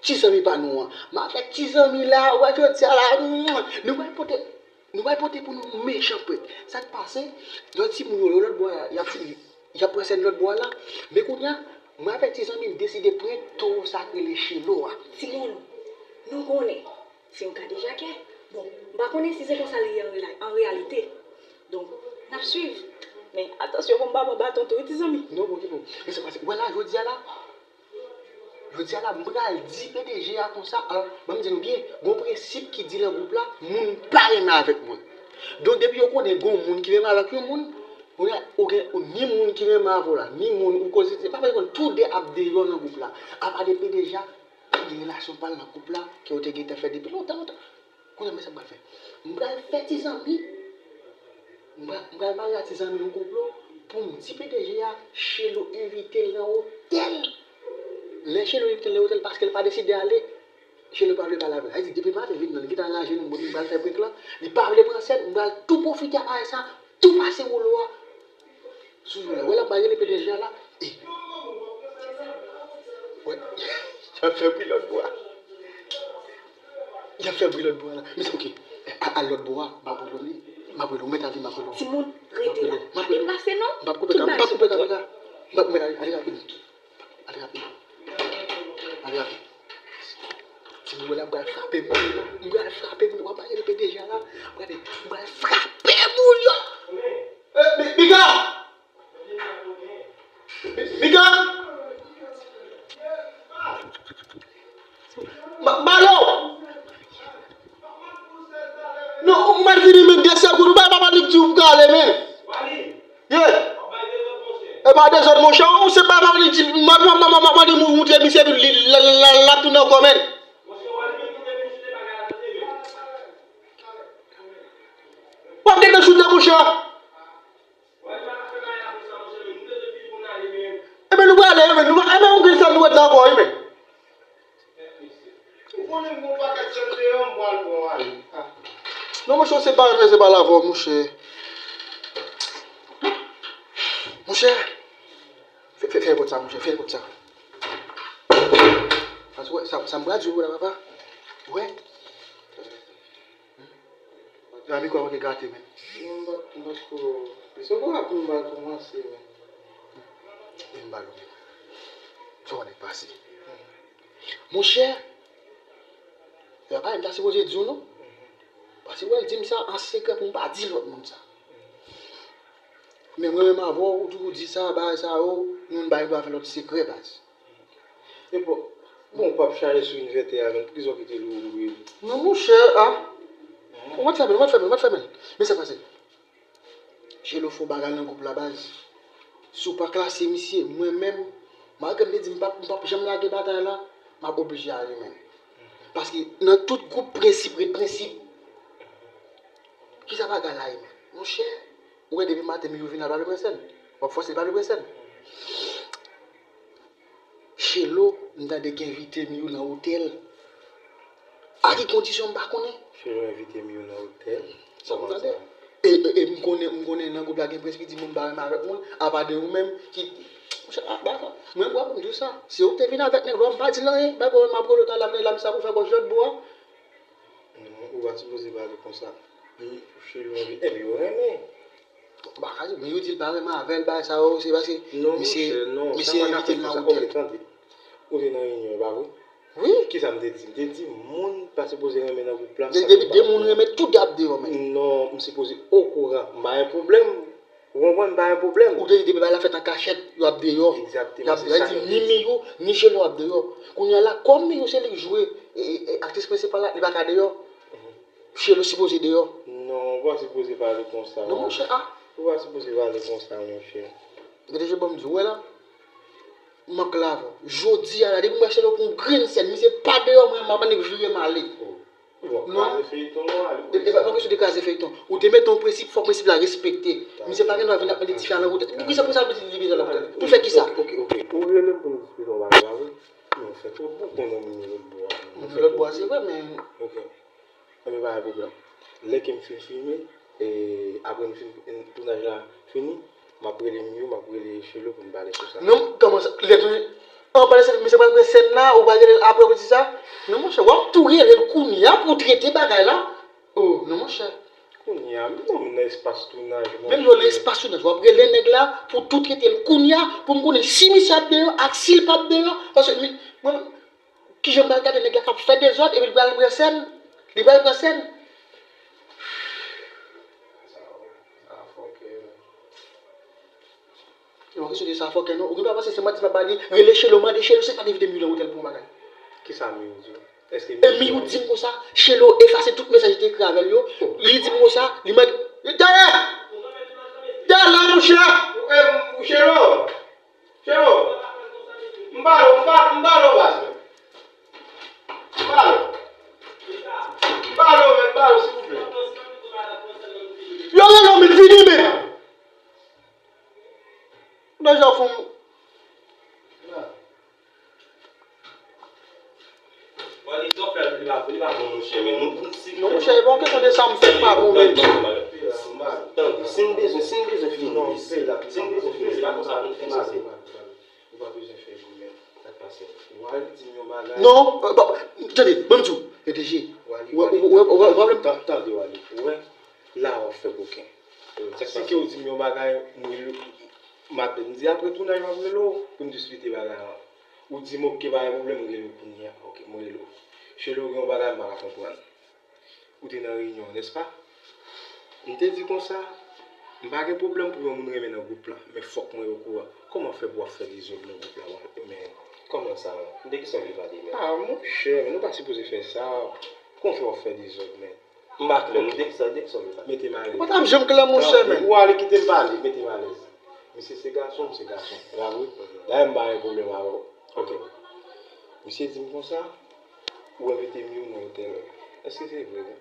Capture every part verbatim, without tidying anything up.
ti zanmi pa nou an. M avèk ti zanmi la, ou wè jodi a la, nou pral pote, nou pral pote pou nou mechan prank. Sa k pase, lòt timoun yo, yo lòt bò a, y ap, y ap pran sèn lòt bò a la. Men kounye a, mwen avèk ti zanmi m deside prank towo sa k rele Chelo a. Timoun, nou konnen, se yon kadejakè. Bon, m pa konnen si se konsa li ye an rela-, an reyalite. Donk, n ap swiv. Men, atansyon pou m pa pran baton tou, wi, ti zanmi. Non, bon, ki bon. Men se pase, wè la, jodi a la, jodi a la, m pral di P D G a konsa. Alò, ban m di nou byen, gon prensip ki di nan gwoup la, moun pa renmen avèk moun. Donk, depi yo konnen gon moun ki renmen avèk yon moun, ou gen, ou gen, ou ni moun ki renmen avè w la, ni moun ou koze, se pa vre konn tou de ap deyò nan gwoup la. Apa de P D G a, pa gen relasyon pa l nan gwoup la, ke yo te gentan fè depi lontan, lontan. Kounye a, men sa m pral fè. M pral fè ti zanmi. M pral, m pral mare a ti zanmi yon konplo pou m di P D G a, Chelo envite l nan otèl. Lè Chelo envite l nan otèl, paske l pa deside ale, Chelo pa vle pale avè l. Sa vle di, depi maten vin nan, li gentan ranje nan moun, li pral fè prank lan. Li pa vle pran sèn, m pral tou pwofite a bagay sa, tou pase woulo a. Sou yo la, wè la, pa rele P D G a la. E. Wè. Y ap fè bri lòt bò a. Y ap fè bri lòt bò a la. Men se oke. A, al lòt bò a, m ap rele w li. M ap rele w, mèt ale, m ap rele w. Timoun, rete la. M ap rele w. Deplase non. M p ap koupe kamera, m p ap koupe kamera. M p ap koupe, ale, ale rapid. Ale rapid. Ale rapid. Timoun, wè la, m pral frape moun yo. M pral frape moun yo. W ap rele P D G a la. Gade, m pral frape moun yo. Eh, Bi-, Bika! Mika! Ma-, Malo! Non, ou mèt vini men de segonn, ou bay papa Nik di ou prale men. Ye! E pa dezòd monchè, ou se pa papa Nik di, ma, ma, ma, ma, ma, ma, di mou-, moutre misye li, la, la, la, la tounen ankò men. W ap gentan choute monchè. Ebyen, nou prale, ebyen, nou, ebyen, ou gen sa nou wè la ankò, ebyen. Ou konnen m gon pakèt sèl deyò, m pral pran ale. Ah. Non, monchè, se pa, se pa lavò, monchè. Monchè, fè, fè, fè pòt sa, monchè, fè pòt sa. Sa, sa, sa m pral di w la, papa. Wè. Zanmi, kòman te gate, men? Non, m pa, m pa ko, se konsa pou m pa kòmanse, men. Men m ba l, men. Sa w nèk pase? Monchè, se pa bagay m ta sipoze di w, non. Paske wè l di m sa an sekrè pou m pa di lòt moun sa. Men mwen menm avè w, ou toujou di sa, bagay sa yo, nou pa gen dwa fè lòt sekrè, baz. E bon, bon, w p ap chaje sou inivètè a, men poukisa w kite l ouvri? Non, monchè, a. Ou mèt fèmen l, ou mèt fèmen l, ou mèt fèmen l. Men sa k pase. Chelo fè yon bagay nan gwoup la, baz. Si w pa klase misye, mwen menm, malgre m te di m p ap, m p ap janm lage batay la, m ap oblije ale, men. Paske nan tout gwoup, prensip ret prensip. Kisa bagay la ye, men? Monchè, ou wè depi maten Miyou vin la, l pa vle pran sèn. W ap fòse l pa vle pran sèn. Chelo, m tande k envite Miyou nan otèl. A ki kondisyon m pa konnen. Chelo envite Miyou nan otèl? Sa m tande. E, e, e m konnen, m konnen nan gwoup la gen prens ki di moun pa renmen avèk moun, apa de ou menm ki, monchè, a, baka, mwen, w ap di w sa. Se ou k te vin avèk nèg la, m pa di l anyen. Baka, m ap rele w talè, m ap sa pou fè gòj lòt bò a. Non, ou pa sipoze pale konsa. Li, Chelo envite, epi yo renmen. Bon, bagay, men yo di l pa renmen avè l, bagay sa yo, se paske misye, misye envite l nan otèl. Non, monchè, non, sa pa ka fèt konsa. Ok, tande. Ou te nan reyinyon, e pa vre? Wi. Kisa m te di? M te di, moun pa sipoze renmen nan gwoup la, sa depi de moun renmen, tout ap deyò, men. Non, m sipoze okouran. M pa gen pwoblèm. Ou konprann, m pa gen pwoblèm. Ou te di depi bagay la fèt an kachèt, yo ap deyò. Egzakteman, se sa m te di. Ni Miyou, ni Chelo ap deyò. Kounye a la, kòm Miyou se li k jwe, e, e, e, aktris prensipal la, li pa ka deyò. Chelo sipoze deyò. Non, ou pa sipoze pale konsa. Non, monchè, a. Ou pa sipoze pale konsa, monchè. P D G, ban m di w, wè la, m ap klè avè w. Jodi a la, depi m wè Chelo pran yon grenn sèn, misye pa deyò, mwen, m ap annik vire m ale. Oh. Bon, non. Kraze feyton, non, ale. E, e pa, pa kesyon de kraze feyton. Ou te mete yon prensip, fò prensip la respekte. Misye pa gen dwa vin ap mete tifi a nan otèl. Poukisa, poukisa l mete li bezwen nan otèl? Pou l fè kisa? Ok, ok, ok. Ou rele m pou nou diskite yon bagay la, wi. Nou fè twòp bon tan nan moun lòt bò a. Moun lòt bò a, se vre, men. Ok. Ebyen, pa gen pwoblèm. Lè ke m fin filme, e, apre m fin, tounaj la fini, m ap rele Miyou, m ap rele Chelo pou n pale sou sa. Non, kòman sa? Lè toujou. An pale se misye pral pran sèn la, ou pral rele l apre pou di sa. Non, monchè, w ap tou rele l kounye a pou trete bagay la. Oh, non, monchè. Kounye a, menm nan espas tounaj, menm nan espas tounaj, w ap rele nèg la pou tou trete l kounye a, pou m konnen si misye ap deyò ak si l p ap deyò. Paske mi- mwen, kijan m pral gade nèg la k ap fè dezòd epi l pral pran sèn, li pral pran sèn. Sa, sa fòkè. E pa kesyon de sa fòkè non. Ou gen dwa panse se manti m ap ba li. Rele Chelo, mande Chelo si l pa t envite Miu nan otèl pou yon bagay. Kisa Miu di w? Èske E Miu di m konsa, Chelo efase tout mesaj li te ekri avè l yo. Li di m konsa, li mande, Talè! Talè, monchè! E, Chelo! Chelo! M pale w, m pale w, m pale w, baz. M pale w. M pale w, men, m pale w, silvouplè. Yo rele w, men, vini, men. Nan jan fou. Bon, li t ap fè, li pa, li pa bon, monchè, men nou, nou, si Non, monchè, e pa yon kesyon de sa m fè k pa bon, men. Tande, si n bezwen, si n bezwen fini, si n bezwen fini, se pa konsa pou n fè sa, se Ou pa bezwen fè gwo, men. Sa k pase? Wali di m yon bagay. Non, euh, pa- tande, ban m di w, P D G. Wali, Wè, Wali, wè, wè, wè, wè, wè, ta- tande, Wali. Ou wè, la w ap fè koken. Sa k pase? Si ke w di m yon bagay, m rele w, m ap, m di apre tounaj m ap rele w, pou n diskite bagay la. Ou di m, oke, pa gen pwoblèm, m rele w kounye a. Oke, m rele w. Chelo gen yon bagay m pa ka konprann. Ou te nan reyinyon an, nèspa? M te di konsa, m pa gen pwoblèm pou yon moun renmen nan gwoup la, men fòk mwen okouran. Kòman fè pou w ap fè dezòd nan gwoup la, men kòman sa? De kisa w vle pale, men? Ah, monchè, men nou pa sipoze fè sa. Kòman fè w ap fè dezòd, men? M pa klè, men de kisa, de kisa w vle pale? Mete m alèz. Ou pa t ap janm klè, monchè, men. Ou ale kite m pale, mete m alèz. Misye se gason, m se gason. Ou pa vre? Dayè, m pa gen pwoblèm avè w. Ok. Misye di m konsa, ou envite Miu nan otèl. Èske se vre, non?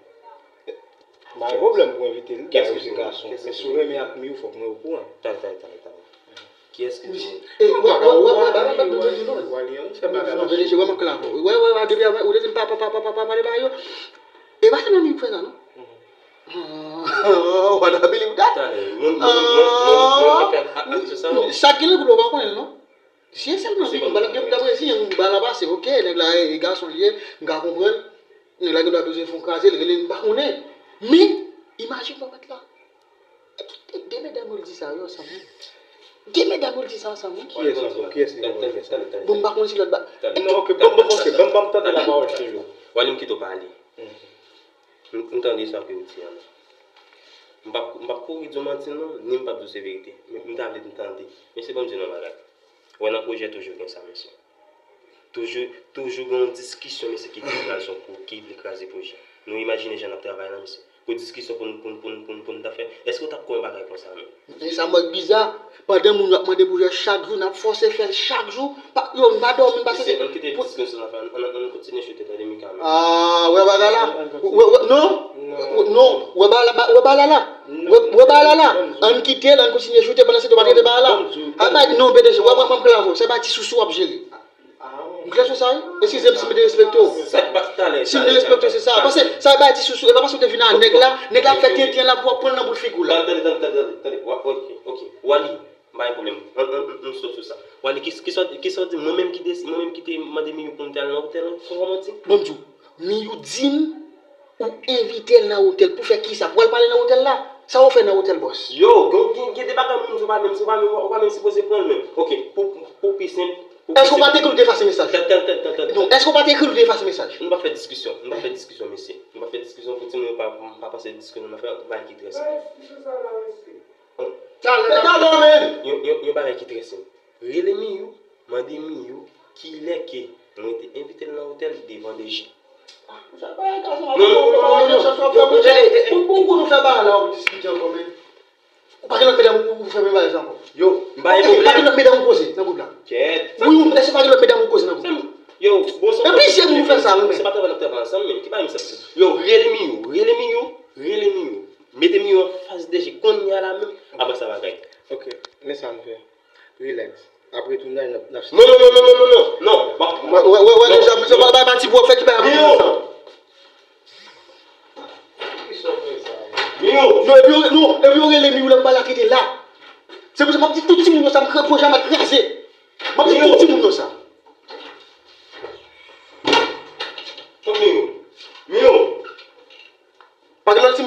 M pa gen pwoblèm pou envite l, dayè ou se gason. Men si w renmen ak Miu, fòk mwen okouran. Tande, tande, tande, tande. Kiyès ki di w? Wè, wè, wè, wè, bagay pa t nan di non. Wè, wè, wè, depi avè, ou te di m pa, pa, pa, pa, pa, pa pale ba yo. E pa sèlman Miu k fè sa, non. What I believe that? Tande, moun, moun, moun, moun, moun ki fè ak, ak sa, non? Sa k gen nan gwoup la, ou pa konnen l, non? Si e sèlman li, m pa t ap gen, m t ap rezi, m ba l a pase, ok, nèg la, e, e gason li ye, m ka konprann, nèg la gen dwa bezwen fè yon kraze, l rele m, m pa konnen. Men, imajine w mèt la. E, e, de medam yo l di sa yo ansanm, wi. De medam yo l di sa ansanm, wi. Kiyès ankò? Kiyès li konn fè sa? Bon, m pa konn si lòt ba. Non, ok, bon, bon, ok, ban m, ban m tande lapawòl Chelo. Wali, m kite w pale. M, m tande sa ke w di an. M p ap, m p ap kouri di w manti, non, ni m p ap di w se verite. Men m ta vle tande. Men se ban m di w yon bagay. Wè nan pwojè toujou gen sa, mesye. Toujou, toujou gen yon diskisyon, mesye, ki vle kraze yon kou, ki vle kraze pwojè. Nou imajine jan n ap travay la, mesye. Pou diskisyon pou n, pou n, pou n, pou n, pou n ta fè. Èske w t ap kwè yon bagay konsa, menm? E sa mwen k biza. Pandan moun yo ap mande pwojè chak jou, n ap fòse fè l chak jou. Pa, yo, n pa dòmi, n pa sezi. Mesye, ann kite diskisyon sa fè, ann, ann, ann kontinye choute, tande Mika, menm. Ah, wè bagay la? Wè, wè, non? Non. Wè bagay la, wè bagay la la? Wè, wè bagay la la? Ann kite l, ann kontinye choute, pandan se tan w pa trete bagay la. Ah, bay, non, P D G, wè, mwen, mwen, m klè avè w. Se pa ti sousou w ap jere. M klè sou sa, wi. Eskize m si m derespekte w. Sa k pase talè? Si m derespekte w, se sa. Paske sa bay ti sousou, e pa paske w te vin a nèg la, nèg la ap fè tenten la pou w ap pran l nan bout figi w la. Tande, tande, tande, tande, tande. Wa-, ok, ok. Wali, m pa gen pwoblèm. Ann, ann, ann, ann sot sou sa. Wali, ki, ki sa, ki sa w di m? Mwen menm ki desi-, mwen menm ki te mande Miu pou m te al nan otèl, kòman w di? Bon, m di w, Miu di m ou envite l nan otèl pou fè kisa? Pou al pale nan otèl la? Sa w fè nan otèl, bòs? Yo, gen, gen, gen de bagay moun, se pa menm, se pa menm, ou pa menm sipoze pran l menm. Ok, pou, pou pi senp, pou pi senp. Èske w pa t ekri l ou te efase mesaj? Tande, tande, tande, tande. Non, èske w pa t ekri l ou te efase mesaj? Nou pa fè diskisyon, nou pa fè diskisyon, mesye. Nou pa fè diskisyon pou timoun yo pa, pa panse diskisyon nan fè bagay ki trè senp. Talè, talè, men. Yon, yon, yon bagay ki trè senp. Rele Miu, mande Miu kilè ke mwen te envite l nan otèl devan D J. Non, non, non, non, non, non. Ou, ou, ou, nou fè bagay la, w ap diskite ankò, men. Ou pa gen lòt medam ou, ou fè menm bagay sa ankò? Yo, m pa gen pwoblèm. Pa gen lòt medam ou poze nan gwoup la? Kèt. Wi, wi, èske pa gen lòt medam ou poze nan gwoup la? Yo, bon, se plizyè moun fè sa, wi, men. Se pa travay n ap travay ansanm, men. Ki bagay sa? Yo, rele Miu, rele Miu, rele Miu. Mete Miu anfas D J kounye a la menm. Apre sa, bagay. Ok, men sa n fè. Relax. Apre tounaj, n ap, n ap... Non, non, non, non, non, non, non, non. Wè, wè, wè, wè, deja, misye pa, pa, pa ti pou fè ki pa... Miu! Miu! Non, epi, non, epi yo rele Miu la, m pa la kite la. Se pou sa m ap di tout timoun yo sa, m kraze, pwojè a m al kraze. M ap di tout timoun yo sa.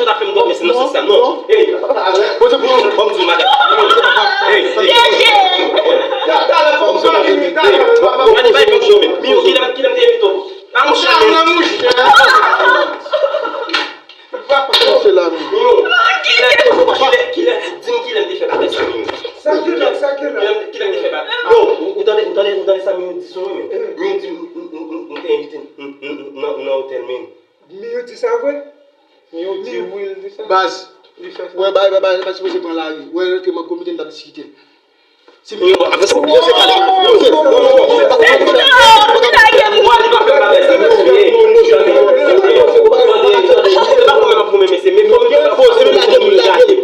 Sa w t ap fè m dòmi, se nan sans sa. Non. Ey, bon, se pou ban m di w, madanm. Ey, ey. Gade, bay fòk jwenn men. Miyou, kilè, kilè m te envite w? A, monchè, men. Monchè la, men. Miyou, kilè, kilè, kilè, di m kilè m te fè bagay sa, Miyou. Sa kilè, sa kilè. Kilè, kilè m te fè bagay. Yo, ou, ou tande, ou tande, ou tande sa Miyou di sou mwen, men. Miyou di m, m, m, m, m te envite m, m, m, m, nan, nan otèl, men. Miyou di sa vre? Miyou di wi, l di sa. Baz, wè, bagay, bagay, bagay, pa sipoze pran lari. Wè, rete, m ap gwo mete m t ap diskite. Si m yo, apre sa, yo, se pa la. Yo, se, non, non, non, non, non, non, non, non, non, non, non, li pa fè bagay sa, mesye. Ey, mesye, mesye, mesye, se pa pwoblèm ap goumen, mesye, men fò nou poze nou lage, lage.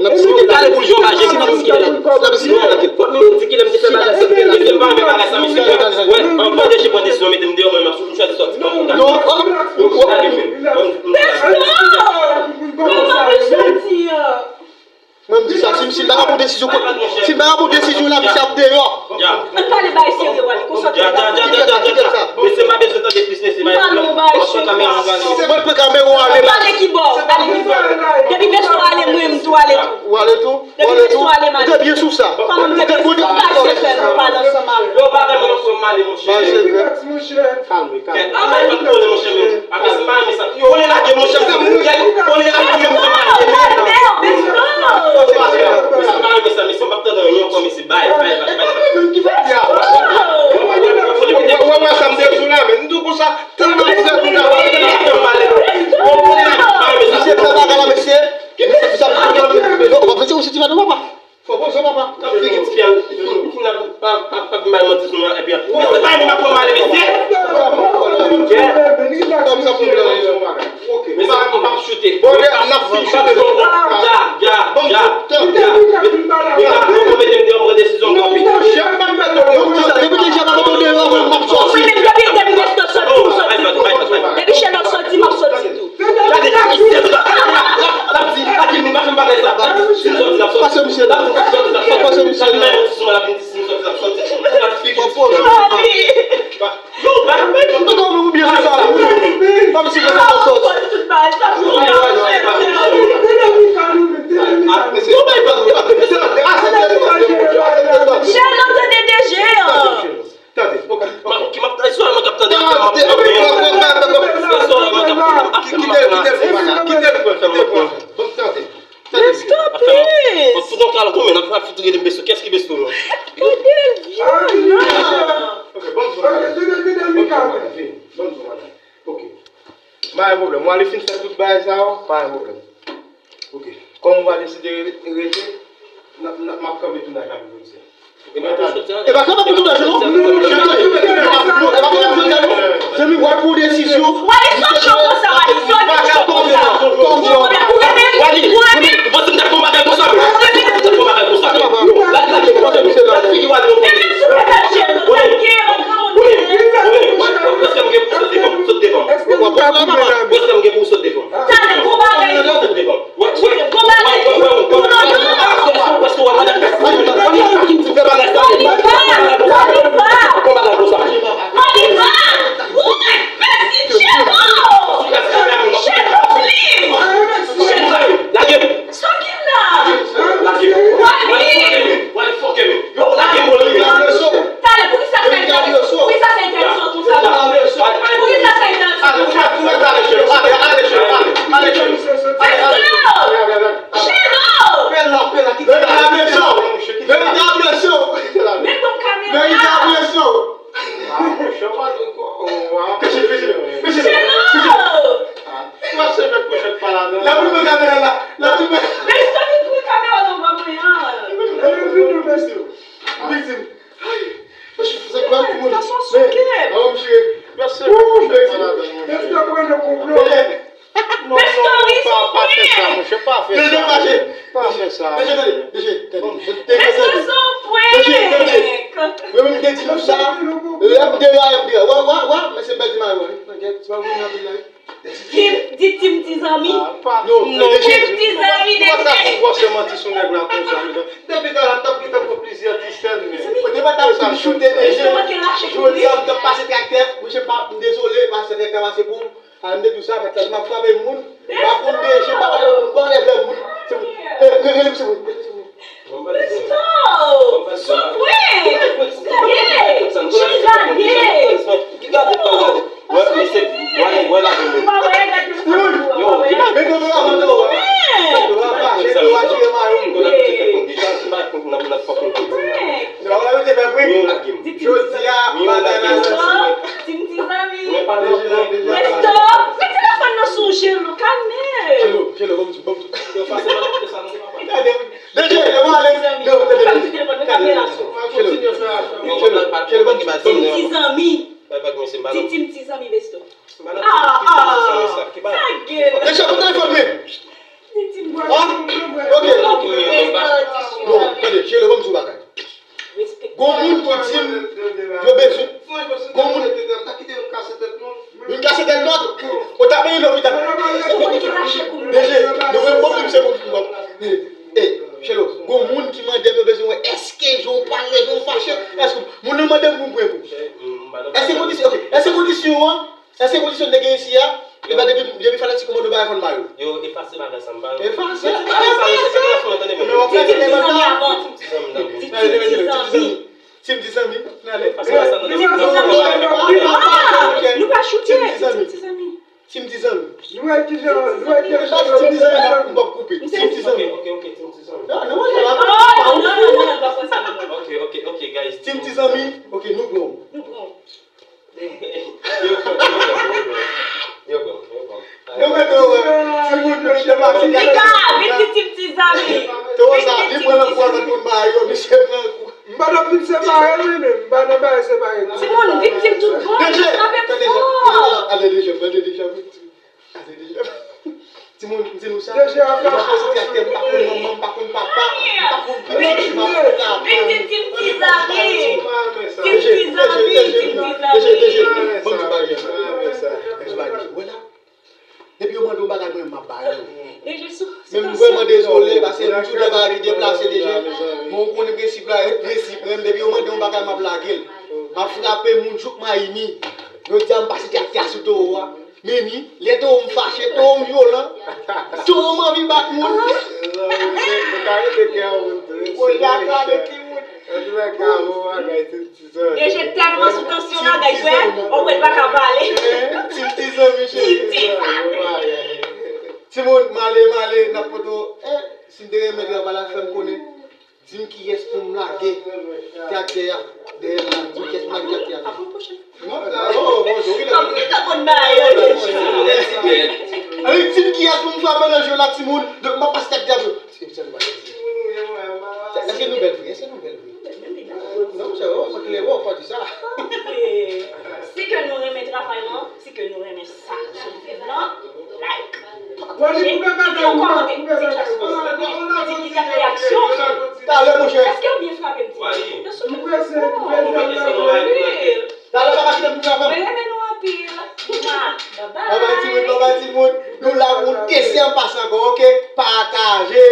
Gade pou l jwe anba je m, sa mesye la. Sa mesye la lage. Fòk nou di kilè m te fè bagay sa, mesye, m pa renmen bagay sa, mesye. Wè, anvan de je pran desizyon, mete m deyò, mwen, m ap sou, m chwazi sòti. Non, oh, oh. Besto! Kòman m ap sòti an? Mwen, m di sa, si, si m ta ka pran desizyon, si m ta ka pran desizyon la, misye ap deyò. Ann pale bagay serye, Wally, konsantre. Kite sa, kite sa. Mesye, m pa bezwen tande plis, mesye. M pale yon bagay serye. Mwen pran kamera, ale la. Ou ale ki bò? Ale ki bò? Depi Besto ale, mwen, m tou ale tou. Ou ale tou? Depi Besto ale, m ale. Ou te byen sou sa. Kòman m te byen sou sa? Ou pa se fè nou pale ansanm avè m. Yo, pa renmen ansanm ale, monchè. Kalme, kalme. Kòlè lage, monchè, m te moun kòlè lage, m te moun kòlè. Mesye, pa renmen sa, mesye, m p ap tande anyen ankò, mesye, bay, bay, bay, bay. Wè, wè, sa m te di w la, men, m di w konsa, tèlman m fè kou la, w ap tande m pale. Mesye, fè bagay la, mesye. Mesye, sa m te di w, w ap fè se ou si ti fè nou papa. Fò poze w, papa. Figi ti fè l. Li fin ap, ap, ap, ap bay manti sou mwen, epi, mesye, bay mwen, m ap pran m ale, mesye. Mesye, m p ap choute. Bon, n ap fin choute. Ja, ja, ja, ja. Mika, mete m deyò, m pran desizyon m kanpe. Depi deja m ap mete w deyò, m ap sòti. Wi, men depi, depi Besto sòti, m sòti. Depi Shenlòt sòti, m ap sòti tou. Gade, misye, l ap, l ap, l ap di, Akil, nou pa fè m bagay sa. Si m sòti, l ap sòti. Pase misye la. Pase misye la. L ap vin di, si m sòti, l ap sòti. L ap figi. Yo, bay, bay, bay. Ou byen sou sa. Kòm si l ap sòti. Pa gen pwoblèm. Mwen ale fin fè tout bagay sa yo, pa gen pwoblèm. Ok. Kòm ou pa deside re- rete, n ap- n ap- m ap kanpe tounaj la pou jodi a. E pa kanpe pou tounaj la, non. E pa kanpe pou jodi a, non. Zanmi, w al pran desizyon. Wali, sa w cho konsa, Wali? Sa w cho konsa? Wali, ou renmen, ou renmen, ou renmen, ou renmen, ou renmen, ou renmen, ou renmen, Talè, gwo bagay. Gwo bagay. Gwo bagay. Maliva! Maliva! Woy! Mèsi, Chelo! Chelo, plis! Chelo! Sa w gen la? Wali! Talè, poukisa sa enteresan? Poukisa sa enteresan konsa? Poukisa sa enteresan konsa? Chelo! Chelo! Veritab leson! Veritab leson! Met yon kamera! Veritab leson! Chelo! L ap rive kamera la! L ap rive! Men sa ki pou kamera nan bra mwen an! Viktim! Ay, mesye, se kwa timoun? Gason souke. Men, avan m chire. Mesye, Wou, mesye, mesye, pran nan konplo. Mesye. Non, non, non, pa, pa fè sa, monchè, pa fè sa. Mesye, pa fè sa. Mesye, tande, mesye, tande. Mesye, tande. Mesye, tande. Mwen menm, m te di nou sa. Lè m te la, m te la. Wè, wè, wè, mesye, m pèdi mari, wè. Tande, se pa vre, m ap la. Tim, di Tim ti zanmi. Non, non, Tim ti zanmi, Tim ti zanmi. Kòman sa pou fòse manti sou nèg la konsa, medam? Depi talè m t ap gentan pran plizyè ti sèn, men. Mezanmi, kote pa t ap fin choute deja. Jodi a m t ap pase traktè, monchè, pa, m dezole, pase traktè pase pou m. A, m te di w sa, m ap frape moun. M pa konn deje, m pa konn, m pa konn leve moun. Se pou, eh, rele m, se pou, rele m, se pou. Besto! Sou pwen! Ye! Chizanye! Wè, misye, wè, wè la vin. Yo, men nou la vin, yo. Yo va fache, yo va tire mayo. Yo la vin te fè pri. Jodi a, bagay la santi. Tim ti zanmi. Besto! Met telefòn nan sou jelo, kalme. Jelo, jelo, bon, bon. Yo, fase nan sa nou pa. Deje, yo ale. Yo, tande. Tande. Chelo, chelo, ban m di, ban m di. Tim ti zanmi. Di Tim ti zanmi, Besto. Ah, ah. Sa gen. Deje, pran telefòn mwen. Di Tim ti zanmi. Ah, ok. Non, tande, chelo, ban m di yon bagay. Gon moun ki di m yo bezwen. Gon moun. Youn kase tèt lòt. Ou ta benyen lopital. Deje, nou menm bon moun se moun ki bon. E, chelo, gon moun ki mande m yo bezwen wè èske jan w pale, jan w fache. Èske moun nan mande m pou m pran pou. Èske kondisyon, ok. Èske kondisyon an, èske kondisyon n te gen isi a, e pa depi, depi fanatik komando bagay konn ba yo. Yo efase bagay sa m pa. Efase. Efase sa, yo se telefòn, tande, men. Di Tim ti zanmi avan. Di Tim ti zanmi. Tim ti zanmi. Tim ti zanmi. Ah, nou pa choute. Tim ti zanmi. Tim ti zanmi. Nou wè ki jan, nou wè ki jan. Tim ti zanmi, m p ap koupe. Tim ti zanmi. Ok, ok, ok, Tim ti zanmi. Ah, non, non, non, non, non, non, pa fè sa, non. Ok, ok, ok, guys. Tim ti zanmi. Ok, nou pran. Nou pran. Yo pran, yo pran, yo pran. Yo pran, yo pran. Nou mete w wè. Timoun yo chita. Mika, vin di Tim ti zanmi. Towo sa, li pran nan kou avèk moun ba yo, misye pran kou. M pa nan fin separe wi, men m pa nan bay separe. Timoun, viktim tout bon, frape m fò. Ale deja, ale deja, viktim. Ale deja. Timoun, m di nou sa. Deja, m pa konn manman, m pa konn papa, m pa konn pitit, m ap frape. Viktim, viktim, viktim, viktim, viktim. Deje, deje, deje, deje, ban m di bagay. Ban m di bagay. Wè la. Depi yo mande yon bagay, mwen, m ap ba yo. Men m vrèman dezole, paske m toujou fè bagay ki deplase deja. Men w konnen prensip la, e prensip, men depi yo mande yon bagay, m ap lage l. M ap frape moun jouk m a ini. Jodi a, m pase traktè sou towo a. Men ni, lè towo m fache, towo m vyolan. Towo m anvi bat moun. Ou ka rete kè ou tou. Ou ka rete moun. An tou ka, bon bagay, tout. Deje tèlman sou tansyon la, guys, wè, w wè l pa ka pale. Tim ti zanmi, cheri. Tim ti zanmi. Timoun, m ale, m ale, n ap pote w. Eh, si m te renmen travay la, fè m konnen. Di m kiyès pou m lage traktè a. Dèyè la, di kèt mwen gate avè. Non, la, oh, bonjou, wi, la. Kòm li ta konn bagay yo deja. Ann di m kiyès pou m frape nan je w la, timoun. Donk, m ap pase tèt djab yo. Èske nou bèl vre? Èske nou bèl vre? Non, monchè, oh, mwen klere, oh, fò di sa. Si ke nou renmen travay lan, si ke nou renmen sa k ap viv lan, like, pataje, kite yon kòmantè, ti klas konsa. Di ki jan reyaksyon. Talè, monchè. Èske w byen frape m, ti? Yo sou tout. Talè, papa, kite m frape m. Mwen renmen nou anpil. Mwa. Bye bye. Bye bye, timoun, bye bye, timoun. Nou la pou yon dezyèm pase ankò, oke? Pataje.